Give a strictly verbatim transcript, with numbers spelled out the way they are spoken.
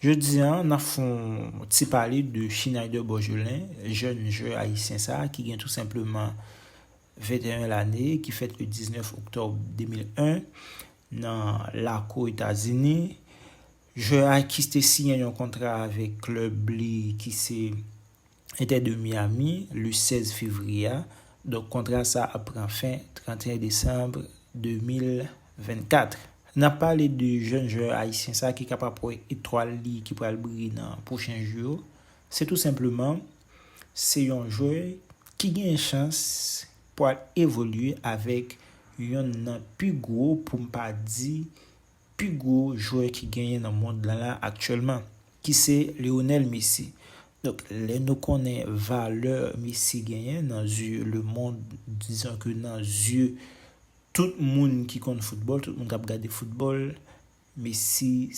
Jodi a, n ap fè yon ti pale de Schneider Borgelin, jèn jwè ayisyen sa a ki gen tou senpleman venteyen lane, ki fèt le diznèf oktòb de mil en nan lakou Etazini. Jwè a ki te siyen yon kontra avèk klèb li ki se Inter de Miami le sèz fevriye a. Donk, kontra sa ap pran fen trannteyen desanm de mil vennkat. N ap pale de jèn jwè ayisyen sa ki kapab wè etwal li ki pral briye nan pwochen jou yo. Se tou senpleman, se yon jwè ki gen chans pou al evolye avèk yonn nan pi gwo, pou m pa di pi gwo jwè ki genyen nan mond lan la aktyèlman, ki se Lionel Messi. Donk, lè nou konnen valè Messi genyen nan zye lemonn, dizon ke nan zye tout moun ki konn foutbòl, tout moun k ap gade foutbòl, Messi